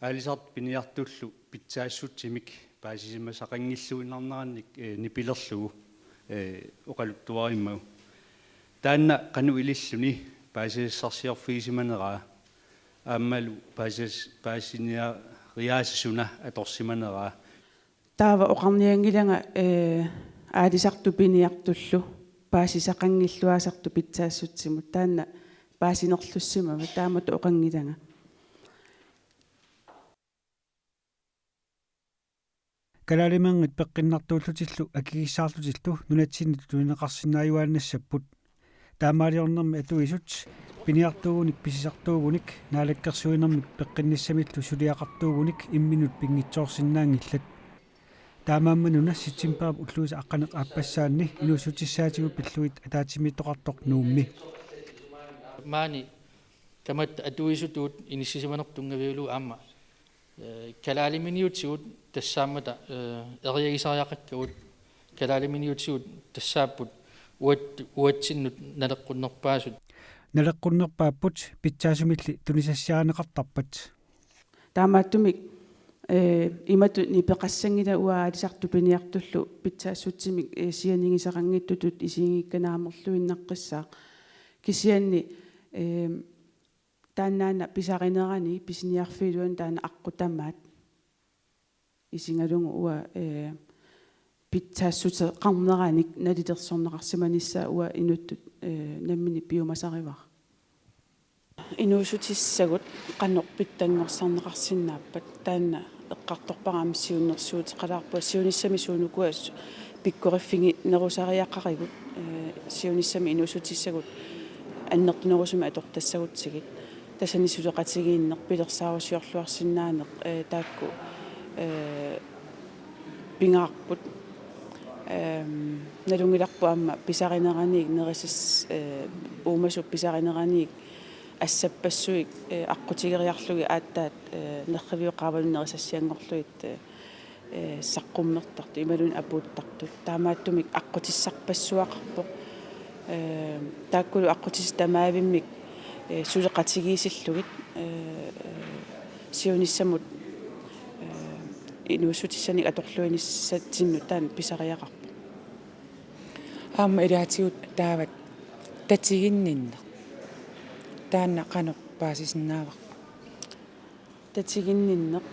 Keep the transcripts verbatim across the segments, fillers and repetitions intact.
Aalisartut piniartullu pitsaassutsimik paasisimasaqanngilluinnarnerannik, eh, nipilerlugu, eh, oqaluttuarimmagu. Taanna qanoq ililluni paasisassarsiorfigisimaneraa aammalu paasisas-, paasiniariaaseq suna atorsimaneraa. Taava oqarnianngilanga, eh, aalisartut piniartullu paasisaqanngilluinnartut pitsaassutsimut. Taanna paasinerlussimava, taamatut oqanngilanga. Kalaaliminermit peqqinnartuullutillu akigissaarlutillu nunatsinni tunineqarsinnaajuaannassapput. Taamaaliornermi atuisut piniartuugunik pisisartuugunik naalakkersuinermik peqqinnissamillu suliaqartuugunik imminnut pinngitsoorsinnaanngillat. Taamaammanuna septembarip ulluisa aqqaneq-aappassaanni inuussutissaatigut pillugit ataatsimiittoqartoq Nuummi. Maani tamatta atuisutut inissisimanertut tunngavigalugu aamma, eh, kalaaliminiutigut tassaammata, eh, eriagisariaqakkagut, kalaaliminiutigut tassaapput uat-, uatsinnut naleqqunnerpaasut. Naleqqunnerpaapput pitsaasumilli tunisassiarineqartarpat. Taamaattumik, eh, imatut nipeqassanngilaq uanga aalisartut piniartullu pitsaassutsimik, eh, sianigisaqanngitsutut isigikkannut amerluinnaqqissaaq. Kisianni, eh, taannaana pisarinerani pisiniarfigiluani taanna aqqut tamaat. Isigalugu uanga, eh, pitsaassuteqarneranik nalilersorneqarsimanissaa uanga inuttut, eh, nammineq piumasarivara. Inuussutissagut qanoq pitsanngorsarneqarsinnaappat taanna eqqartorpara aamma siunnersuuteqalaarpunga siunissami suunukua su-, pikkoriffiginerusariaqarigut, eh, siunissami inuussutissagut annertunerusumik atortassagutsigit. Tassani suleqatigiinneq pilersaarusiorluarsinnaaneq, eh, taakku, eh, pingaarput. Ehm, nalunngilarput aamma pisarineraniit nerisas-, eh, uumasut pisarineraniit assappassuit, eh, aqqutigeriarlugit aatsaat, eh, nerriviup qaavanut nerisassianngorlugit, eh, eh, saqqummertartut imaluunniit apuuttartut. Taamaattumik aqqutissarpassuaqarpoq. Eh, taakkulu aqqutissat tamaavimmik, eh, suleqatigiissillugit, eh, eh, siunissamut, eh, inuussutissanik atorluinissatsinnut taanna pisariaqarpoq. Aamma ilaatigut taavat tatiginninneq. Taanna qanoq paasisinnaavarput? Tatiginninneq.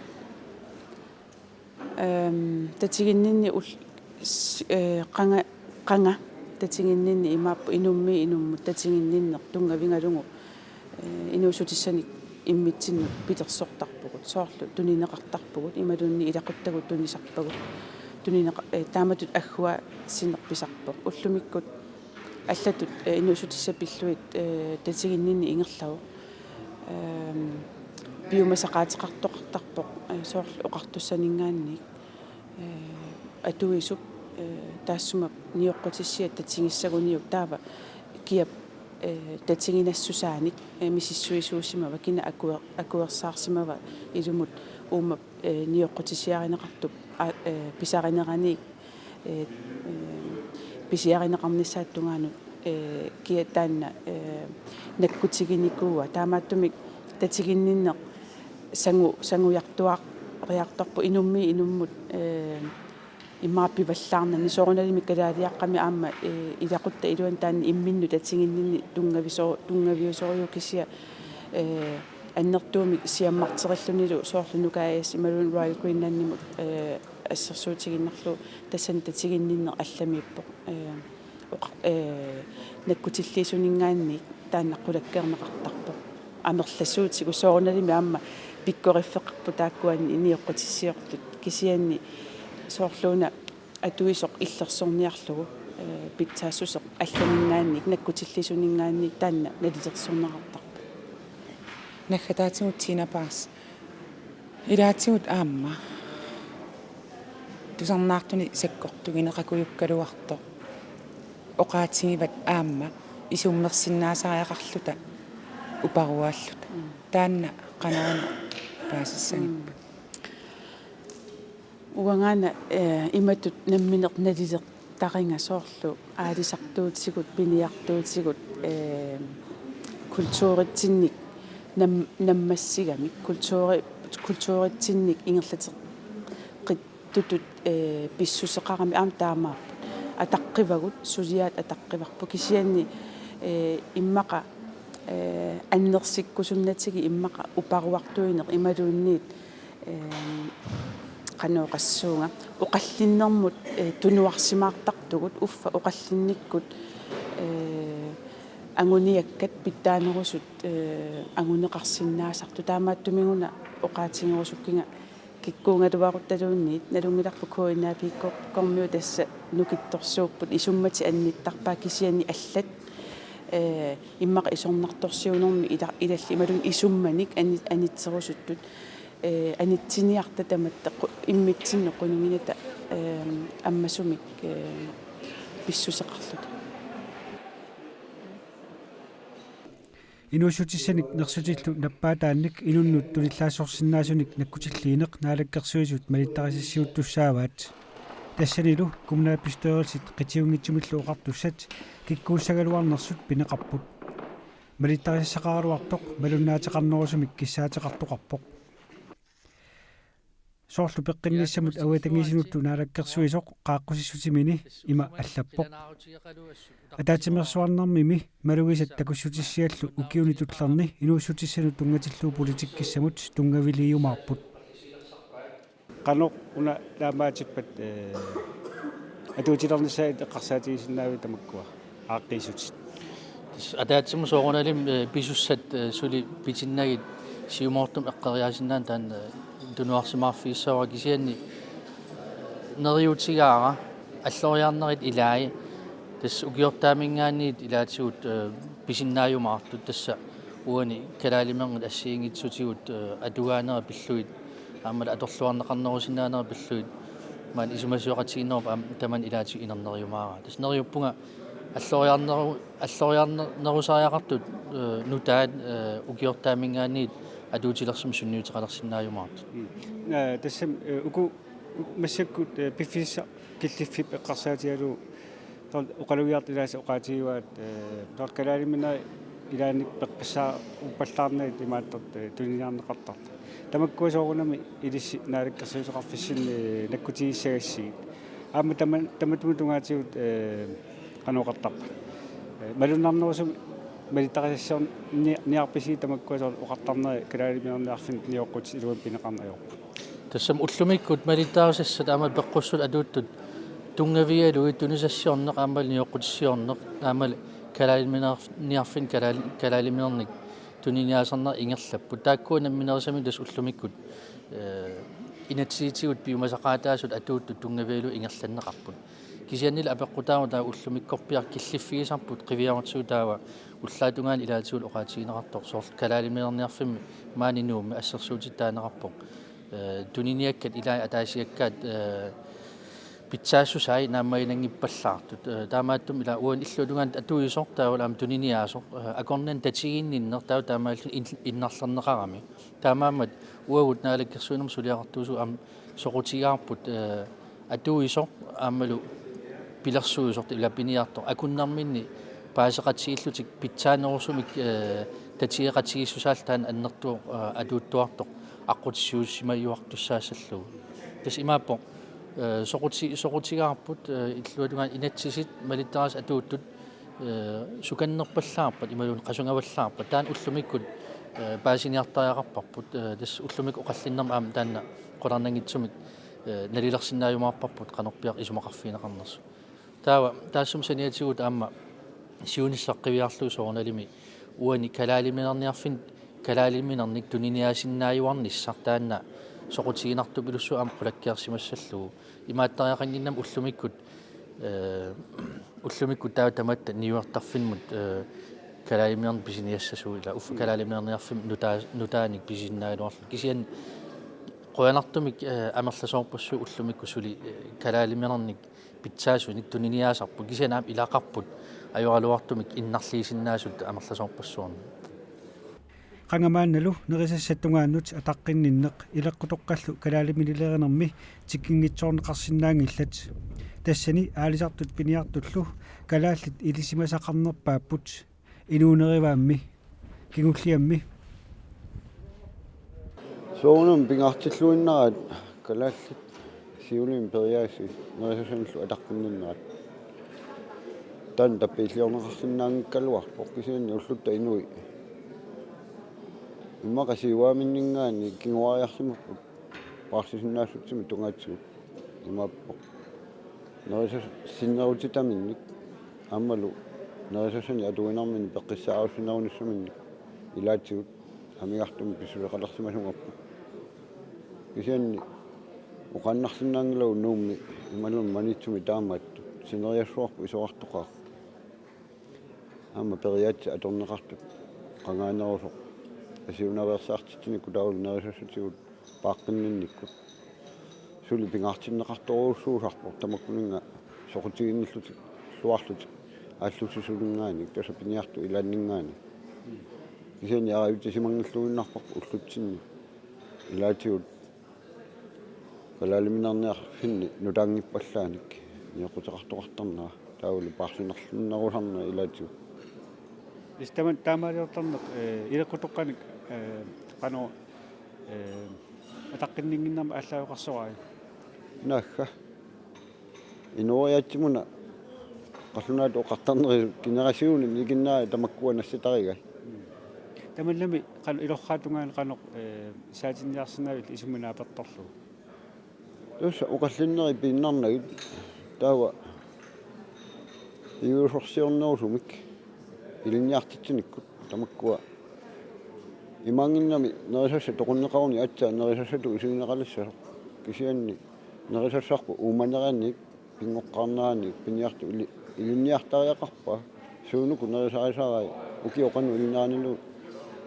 Ehm, tatiginninneq ul-, s-, eh, qanga, qanga tatiginninneq imaappoq inummiit inummut tatiginninneq tunngavigalugu, eh, inuussutissanik immitsinnut pilersortarpugut, soorlu tunineqartarpugut, imaluunniit ilaquttagut tunisarpagut, tunineqa-, eh, taamatut agguaassineq pisarpoq. Ullumikkut allatut, eh, inuussutissat pillugit, eh, tatiginninneq ingerlavoq. Ehm, piumasaqaateqartoqartarpoq, eh, soorlu oqartussaninngaanniit. Eh, atuisup, eh, taassuma nioqqutissiat tatigissaguniuk taava kiap, eh, tatiginassusaanik, eh, misissuisuusimava, kina akuer-, akuersaarsimava ilumut uuma, eh, nioqqutissiarineqartup, a-, eh, pisarineraniit, eh, eh, pisiarineqarnissaata tungaanut, eh, kia taanna, eh, nakkutiginikuua. Taamaattumik tatiginninneq sangu-, sangujartuaariartorpoq inummiit inummut, eh, immaqa pivallaarnani. Soorunalimi kalaaliaqqami aamma, eh, ilaquttat iluanni taanna imminnut tatiginninneq tunngaviso-, tunngaviusorujuk kisianni, eh, annertuumik siammarterillunilu soorlu Nuka A/S imaluunniit Royal Greenlandimut, eh, assersuutigiinnarlugu tassani tatiginninneq allamiippoq. Eh, oqa-, eh, nakkutilliisuninngaanniit taanna qulakkeerneqartarpoq. Amerlasuutigut soorunalimi aamma pikkoriffeqarput taakkuani nioqqutissiortut kisianni soorluuna atuisoq illersorniarlugu, eh, pitsaassuseq allaninngaanniit nakkutilliisuninngaanniit taanna nalilersorneqartarpoq. Naggataatigut Tina Paas. Ilaatigut aamma tusarnaartunik sakkortugineqakujukkaluartoq oqaatigivat aamma isummersinnaasariaqarluta uparuaalluta. Mm. Taanna qanoq paasissagipput? Mm. Uangaana, eh, imatut nammineq nalilertariga soorlu aalisartuutigut, piniartuutigut, eh, kulturitsinnik nam-, nammassigamik, kulturi-, Kulturitsinnik ingerlateqqittutut, eh, pissuseqarami aamma taamaapput. Ataqqivagut, suliaat ataqqivarput. Kisianni, eh, immaqa, eh, annersikkusunnatigit immaqa uparuartuineq imaluunniit, eh, qanoq oqassuunga, oqallinnermut, eh, tunuarsimaartartugut, uffa oqallinnikkut, eh, anguniakkat pitsaanerusut, eh, anguneqarsinnaasartut. Taamaattumiguna oqaatigerusukkiga kikkuugaluaruttaluunniit, nalunngilarput K N A P-kkormiut tassa nukittorsuupput, isummatit annittarpaat, kisianni allat, eh, immaqa isornartorsiuinermi ila-, ilallit imaluunniit isummanik ani-, anitserusuttut, eh, anitsiniarta tamatta qu-, immitsinnut qunuginata, eh, ammasumik, eh, pissuseqarluta. Inuussutissanik nersutillu nappaataannik inunnut tunillaassorsinnaasunik nakkutilliineq Naalakkersuisut malittarisassiuttussaavaat. Tassanilu kommunalbestyrelsit qitiunngitsumillu oqartussat kikkuussagaluarnersut pineqarput. Malittarisassaqaraluartoq malunnaateqarnerusumik kissaateqartoqarpoq. Soorlu peqqinnissamut avatangiisinullu naalakkersuisoq qaaqqusissutimini ima allappoq: Ataatsimeersuarnermimi malugisat takussutissiallu ukiuni tullerni inuussutissanut tunngatillugu politikkissamut tunngaviliiumaarput. Qanoq una taamaatsippat, eh, atuutilernissaat eqqarsaatigisinnaavit tamakkua aaqqiissutit? Tassa ataatsimut soorunalimi, eh, pisussat, eh, suli pitinnagit siumoortumik eqqoriaasinnaaneq taanna, eh, tunuarsimaarfigissavara, kisianni, eh, neriuutigaara alloriarnerit ilai tassa ukiortaaminngaanniit ilaatigut, eh, pisinnaajumaartut, tassa uani kalaalimernit assigiinngitsutigut, eh, atugaanera pillugit aammalu atorluarneqarnerusinnaanerat pillugit maani isumasioqatigiinnerup aamma tamanna ilaatigut inerneriumaaraa. Tassa neriuppunga alloriarneru-, alloriarnerusariaqartut, eh, nutaat, eh, ukiortaaminngaanniit atuutilersumik sunniuteqalersinnaajumaartut. Mm. Eh, tassami, eh, uku massakkut, eh, piffissaq killiffik eqqarsaatigalugu soorlu oqalugiartut ilaasa oqaatigivaat, eh, soorlu kalaaliminerit ilaanni peqqissaaruppallaarnagit imaattoq, eh, tuniniarneqartartut. Tamakkua soorunami ilissi naalakkersuisoqarfissinni, eh, nakkutigissagassigit. Aamma tama-, tamatuma tungaatigut, eh, qanoq oqartarpa. Eh, malunnarnerusumik malittarisassiorni-, niarpisigit tamakkua soorlu oqartarneri kalaaliminerniarfinnut nioqqutit iluamik pineqarneq ajorput. Tassami ullumikkut malittarisassat aamma peqqissut atuuttut tunngavigalugit tunisassiorneq aamma nioqqutissiorneq aamma kalaaliminerf-, niarfinnut kalaali-, kalaaliminernik tuniniaasarneq ingerlapput. Taakkua namminerisaminnut tassa ullumikkut, eh, inatsisitigut piumasaqaataasut atuuttut tunngavigalugit ingerlanneqarput. Kisiannili apeqqutaavoq taava ullumikkorpiaq killiffigisarput qiviarutsigu taava ullaap tungaanut ilaatigut oqaatigineqartoq soorlu kalaaliminerniarfimmi maani Nuummi assersuutitut taaneqarpoq, eh, tuniniakkat ilai ataasiakkaat, eh, pitsaassusai naammaginanngippallaartut. Eh, taamaattumik ila uani illuatungaanut atuisoq taavalu aamma tuniniaasoq, eh, akornanni tatiginninneq taava taamaalilluni in-, innarlerneqarami. Taamaammat uagut naalakkersuinermi suliaqartuusugut aamma soqutigaarput, eh, atuisoq aammalu pilersuisoq ila piniartoq akunnerminni paaseqatigiillutik pitsaanerusumik, eh, tatigeqatigiissusaa taanna annertuvoq, eh, atuuttuartoq aqqutissiuussimajuartussaassallugu. Tassa imaappoq, eh, soquti-, soqutigaarput, eh, illuatungaanut inatsisit malittarisat atuuttut, eh, sukannerpallaarpat imaluunniit qasungavallaarpat taanna ullumikkut, eh, paasiniartariaqarparput, eh, tassa ullumikkut oqallinnermi aamma taanna qularnanngitsumik, eh, nalilersinnaajumaarparput qanorpiaq isumaqarfigineqarnersoq. Taava taassuma saniatigut aamma siunissaq qiviarlugu soorunalimi uani kalaaliminerniarfinnut kalaaliminernik tuniniaasinnaajuarnissaq taanna soqutiginartupilussuaq aamma qulakkeersimassallugu. Imaattariaqannginnami ullumikkut, eh, ullumikkut taava tamatta niuertarfimmut, eh, kalaaliminernik pisiniassasugut ila uffa kalaaliminerniarfimmi nutaa-, nutaanik pisisinnaagaluarlugu. Kisianni qujanartumik, eh, amerlasoorpassuit ullumikkut suli, eh, kalaaliminernik pitsaasunik tuniniaasarput. Kisianni aamma ilaqarput ajoraluartumik innarliisinnaasut amerlasoorpassuarnik. Qanga maannalu nerisassat tungaannut ataqqinninneq ileqqutoqqallu kalaalimineq ilerinermi tikinngitsoorneqarsinnaanngillat. Tassani aalisartut piniartullu kalaallit ilisimasaqarnerpaapput inuunerivaammi kingulliammi. Soorunami pingaartilluinnaraat kalaallit siulimi periaasii nerisasanillu ataqqinninnerat. Taanna tappiilliorneqarsinnaanngikkaluarpoq kisianni ullutta inui immaqa siuaaminninngaanniit kinguariarsimapput paarsisinnaassutsimi tungaatigut. Imaappoq nerisas-, sinnerutitaminnik aammalu nerisasanik atuinerminnik peqqissaarussinnerunissaminnik ilaatigut amigartumik pissuseqalersimasungaarput. Kisianni oqaannarsinnaanngilagut Nuummi imaluunniit Maniitsumi taamaattut sineriassuarput isorartoqaaq. Aamma periaatsit atorneqartut qangaanerusoq asiunaveersaartitsinikku taavalu nerisassatigut paaqqinninnikkut. Suli pingaartinneqartorujussuusarpoq tamakkuninnga soqutiginnillutik, -lluarlutik, aallussisulinngaanniit, tassa piniartut ilaanninngaanniit. Kisianni arajutsisimanngilluinnarparput ullutsinni ilaatigut kalaaliminerniarfinni nutaanngippallaannik nioqquteqartoqartarnera taavalu paarsinerlunnerusarnera ilaatigut. Tassa tama-, taamaaliortarneq, eh, ileqqutoqqanik, eh, qanoq, eh, ataqqinninnginnermik aallaaveqarsorai? Naagga. Inooriaatsimoorlunga qallunaatut oqartarneri generationi nikinnaat tamakkua nassatarigai. Tamannalu qanoq ilorraap tungaanut qanoq, eh, saatinniarsinnaavit isummat naapertorlugu? Tassa oqallinnerit piinnarnagit taava piviusorsiornerusumik ilinniartitsinikkut tamakkua. Imaanngimmat nerisassat toqunneqaruni aatsaat nerisassatut isigineqalissasoq. Kisianni nerisassarput uumanerani pinngoqqaarnerani piniartut ili-, ilinniartariaqarpaa. Suunuku nerisarisarai ukiup qanoq ilinniarinilu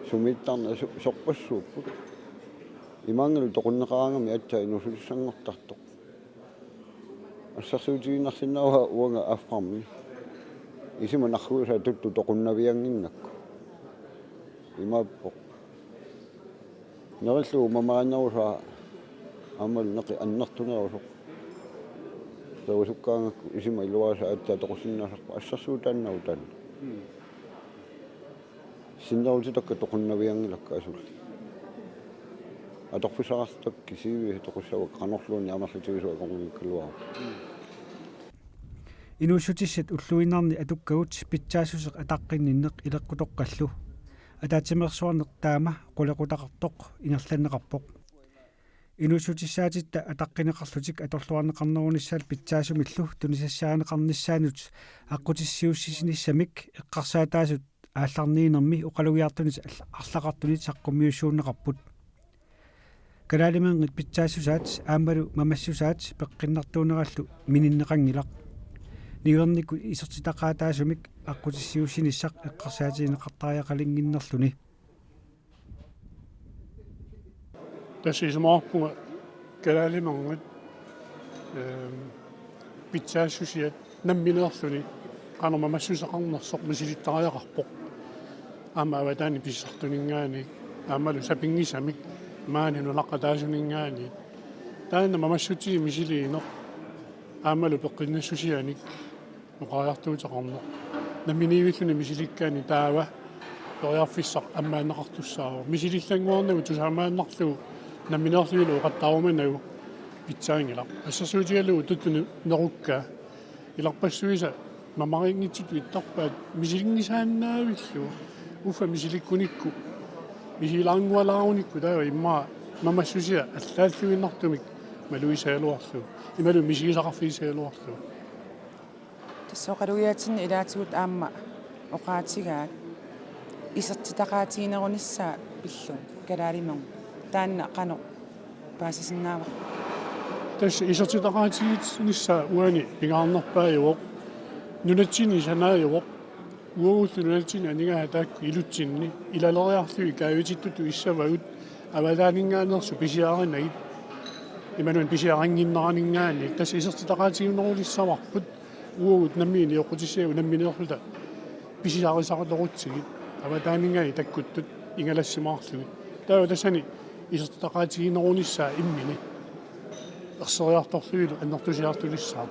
sumiittarneq su-, sorpassuupput. Imaanngilaq toqunneqaraangamik aatsaat inuussutissanngortartoq. Assersuutigiinnarsinnaavara uanga aaffarmi isima narruisa tuttu toqunnaviannginnakku. Imaappoq. Nerillugu mamarinerusaa aammalu neqi annertunerusoq. Perusukkaangakku isima iluarisa aatsaat toqusinnaasarpaa assersuutaannagu taanna. Mm. Sinnerutitakka toqunnavianngilakka asuli. Atorfissaqarlutakka kisiisa toqussavakka qanorluunniit amerlatigisut akornanngikkaluarput. Inuussutissat ulluinnarni atukkagut pitsaassuseq ataqqinninneq ileqqutoqqallu. Ataatsimeersuarneq taama qulequtaqartoq ingerlanneqarpoq. Inuussutissaatitta ataqqineqarlutik atorluarneqarnerunissaat pitsaasumillu tunisassaarineqarnissaannut aqqutissiuussinissamik eqqarsaataasut aallarniinermi oqalugiartunit all-, arlaqartunit saqqummiussuunneqarput. Kalaalimerngit pitsaassusaat aammalu mamassusaat peqqinnartuunerallu mininneqanngilaq. Niuernikkut isertitaqaataasumik aqqutissiuussinissaq eqqarsaatigineqartariaqalinnginnerluni. Tassa isumaqarpunga kalaalimerngit, ehm, pitsaassusiat nammineerluni qanoq mamassuseqarnersoq misilittariaqarpoq. Aamma avataani pisisartuninngaanniit, aammalu sapinngisamik, maani nunaqqataasuninngaanniit. Taanna mamassutigisumik misiliineq, aammalu peqqinnassusianik oqariartuuteqarneq. Namminiivilluni misilikkaanni taava periarfissaq ammaanneqartussaavoq. Misilillannguarnagu tusaamaannarlugu nammineerlunilu oqattaarumanagu pitsaanngilaq. Assersuutigalugu tuttunut nerukkaa ilarpassuisa mamarinngitsutut ittarpaat misilinngisaannaavillugu. Uffa misilikkunikku, misilaanngualaarunikku taava immaqa mamassusia allaalluinnartumik malugisagaluarlugu. Imaluunniit misigisaqarfigisagaluarlugu. Tassa oqalugiatsinni ilaatigut aamma oqaatigaat isertitaqaatiginerunissaa pillugu kalaalimerngit. Taanna qanoq paasisinnaavarput? Tassa isertitaqaatiginissaa uani pingaarnerpaajuvoq, nunatsinni sanaajuvoq, uagullu nunatsinni aningaasat taakku ilutsinni ilaleriarlugit kaavitittutut issavagut avataaninngaanneersut pisiarinagit, imaluunniit pisiarinnginneraninngaanniit, tassa isertitaqaatiginerulissavarput. Uagut nammineq nioqqutissavagut nammineerluta pisiarisartorutsigit avataaninngaanniit takkuttut ingalassimaarlugit. Taava tassani isertitaqaatiginerunissaa immini erseriartorlugulu annertusiartulissaaq.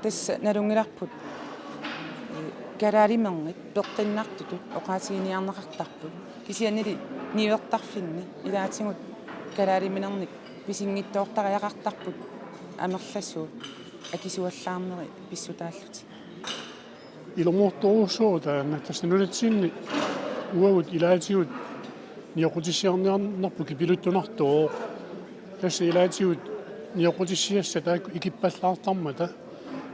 Tassa nalunngilarput, eh, kalaalimerngit peqqinnartutut oqaatiginiarneqartarput. Kisiannili niuertarfinni ilaatigut Kalaaliminernik pisinngitsoortariaqartarput amerlasuut akisuallaarneri pissutaallutik. Ilumoortorujussuuvoq taanna, tassa nunatsinni uagut ilaatigut nioqqutissiorniarnerput kipiluttunartuuvoq. Tassa ilaatigut nioqqutissiassat taakku ikippallaartarmata.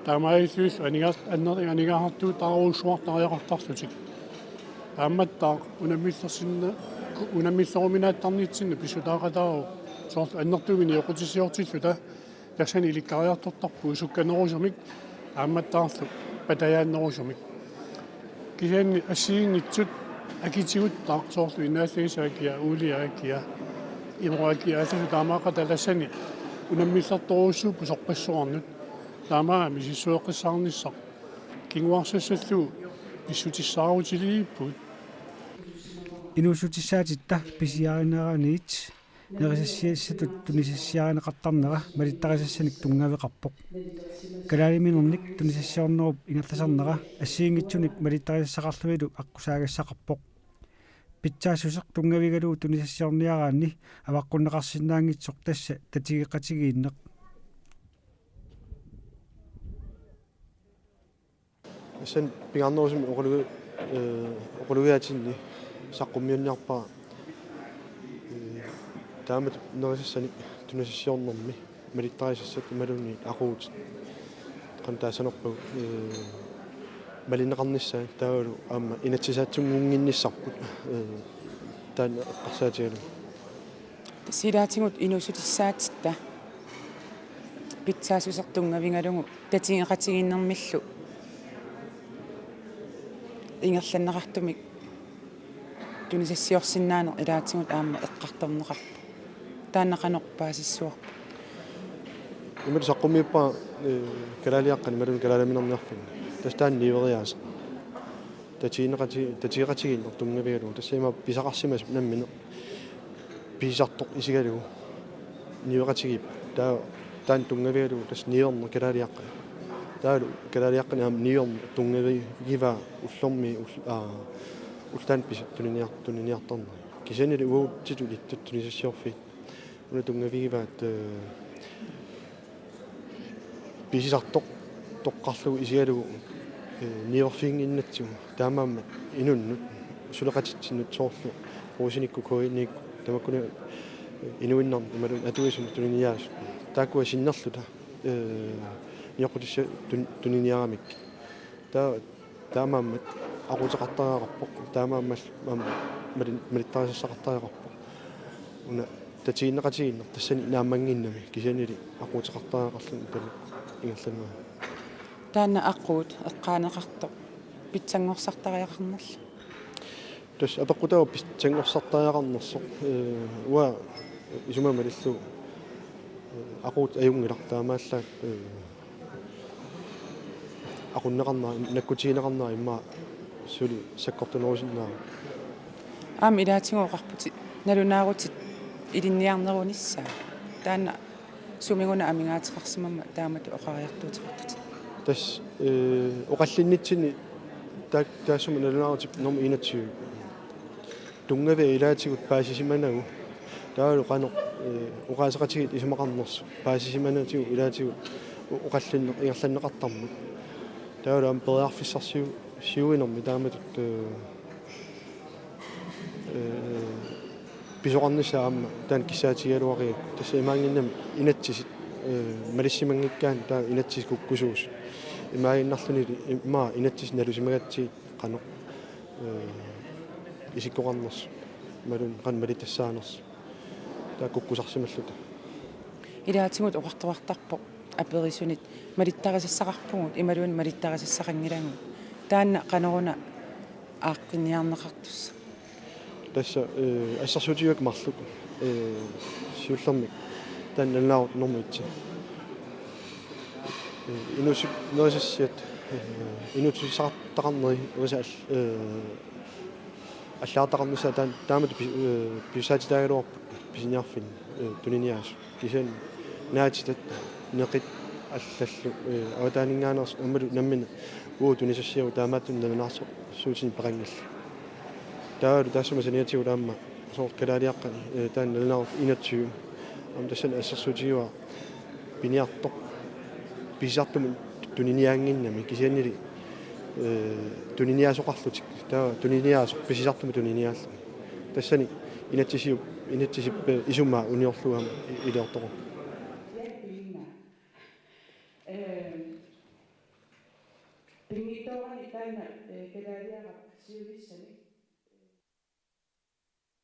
Taamaalillutillu aningaas-, anner-, aningaasartuutaarujussuartariaqartarlutik. Taammattaaq unammillersinna-, unammilleruminaattarnitsinni pissutaaqataavoq soorlu annertuumik nioqqutissiortilluta tassani ilikkariartortarpugut sukkanerusumik aammattaarlu patajaannerusumik. Kisianni assigiinngitsut akitiguttaaq soorlu innaallagisaakia, uuliaakia, imuakia, aallasut taamaaqattaaq tassani unammillertorujussuupput sorpassuarnut. Taamaammat misissueqqissaarnissaq kinguarsassallugu pissutissaarutiliipput. Inuussutissaatitta pisiarineraniit nerisassiassatut tunisassiarineqartarnera malittarisassanik tunngaveqarpoq. Kalaaliminernik tunisassiornerup ingerlasarnera assigiinngitsunik malittarisassaqarlunilu aqqusaagassaqarpoq. Pitsaassuseq tunngavigalugu tunisassiorniaraanni avaqqunneqarsinnaanngitsoq tassa tatigeqatigiinneq. Tassani pingaarnerusumik oqalugi-, eh, oqalugiaatsinni saqqummiunniarpara, eh, taamatut nerisassanik tunisassiornermi malittarisassat imaluunniit aquutit. Qanoq taassanerpagut, eh, malinneqarnissaat taavalu aamma inatsisaatsinngunnginnissarput, eh, taanna eqqarsaatigalugu. Tassa ilaatigut inuussutissaatitta pitsaassuseq tunngavigalugu tatigeqatigiinnermillu ingerlanneqartumik tunisassiorsinnaaneq ilaatigut aamma eqqartorneqarpoq. Taanna qanoq paasissuarpa? Imatut saqqummiuppara, eh, kalaaliaqqani imaluunniit kalaaliminerniarfinni. Tassa taanna niueriaaseq. Tatigineqati-, tatigeqatigiinneq tunngavigalugu. Tassa ima pisaqarsimasut nammineq pisisartoq isigalugu niueqatigiippoq. Taava taanna tunngavigalugu tassa niuerneq kalaaliaqqani. Taavalu kalaaliaqqani aamma niuerneq tunngavigivaa ullormi ull-, aa, ullut taanna pis-, tuniniar-, tuniniartarneri. Kisiannili uagutsitut ilittut tunisassiorfiit. Una tunngavigivaat, eh, pisisartoq toqqarlugu isigalugu, eh, niuerfiginnginnatsigu taamaammat inunnut suleqatitsinnut soorlu Rosenikkut K N-ikkut tamakkuninnga, eh, inuinnarnut imaluunniit atuisunut tuniniaasut. Taakkua sinnerluta, eh, nioqqutissat tun-, tuniniaramikkit. Taava taamaammat aquuteqartariaqarpoq, taamaammat aamma mali-, malittarisassaqartariaqarpoq. Una tatigineqatigiinneq tassani naammannginnami kisiannili aquuteqartariaqarluni tamakku ingerlaneranni. Taanna aquut eqqaaneqartoq pitsanngorsartariaqarnerlu? Tassa apeqqutaavoq pitsanngorsartariaqarnersoq, eh, uanga isumaga malillugu, eh, aquut ajunngilaq taamaallaat, eh, aqunneqarnera, nakkutigineqarnera immaqa suli sakkortunerusinnaavoq. Aamma ilaatigut oqarputit nalunaarutit ilinniarnerunissaat. Taanna sumiguna amigaateqarsimammat taamatut oqariartuuteqartutit? Tassa, eh, oqallinnitsinni taa-, taassuma nalunaarutip nummer enogtyve. Tunngavia ilaatigut paasisimanagu. Taavalu qanoq, eh, oqaaseqatigiit isumaqarnersut. Paasisimanatigut ilaatigut o-, oqallinneq ingerlanneqartarmat. Taavalu aamma periarfissarsiu-, siuinermi taamatut, eh, eh, pisoqarnissaa aamma taanna kissaatigigaluarigakku. Tassa imaanngimmat inatsisit, eh, malissimanngikkaanni taava inatsisit kukkusuusut. Imaaginnarluni immaqa inatsisit nalusimagatsigit qanoq, eh, isikkoqarnersut, imaluunniit qanoq malitassaanersut. Taava kukkusarsimalluta. Ilaatigut oqartoqartarpoq aperisunit malittarisassaqarpugut imaluunniit malittarisassaqanngilagut. Taanna qanoruna aaqqinniarneqartussaq? Tassa, eh, assersuutigaakka marluk, eh, siullermik taanna nalunaarutip nummer et. Eh, inuussut nerisassiat, eh, inuussutissaqartaqarneri nerisa all-, eh, allagartaqarnissaat taan-, taamatut pi-, eh, pisussaatitaagaluarput pisiniarfinni, eh, tuniniaasut. Kisianni naatitat, neqit allallu, eh, avataaninngaanneersut aammalu nammineq uagut tunisassiagut taamaattunik nalunaarsorsuutinik peqanngillat. Taavalu taassuma saniatigut aamma Soorlu kalaaliaqqani, eh, taanna nalunaarup enogtyve. Aamma tassani assersuutigaara piniartoq pisisartumut tuniniaannginnami kisiannili, eh, tuniniaasoqarlutik. Taava tuniniaasoq pisisartumut tuniniaalluni. Tassani inatsisiup, inatsisip, eh, isumaa uniorlugu aamma i-, iliortoqarpoq. Pinngitsoorani taanna, eh, kalaaliaraq siunissami.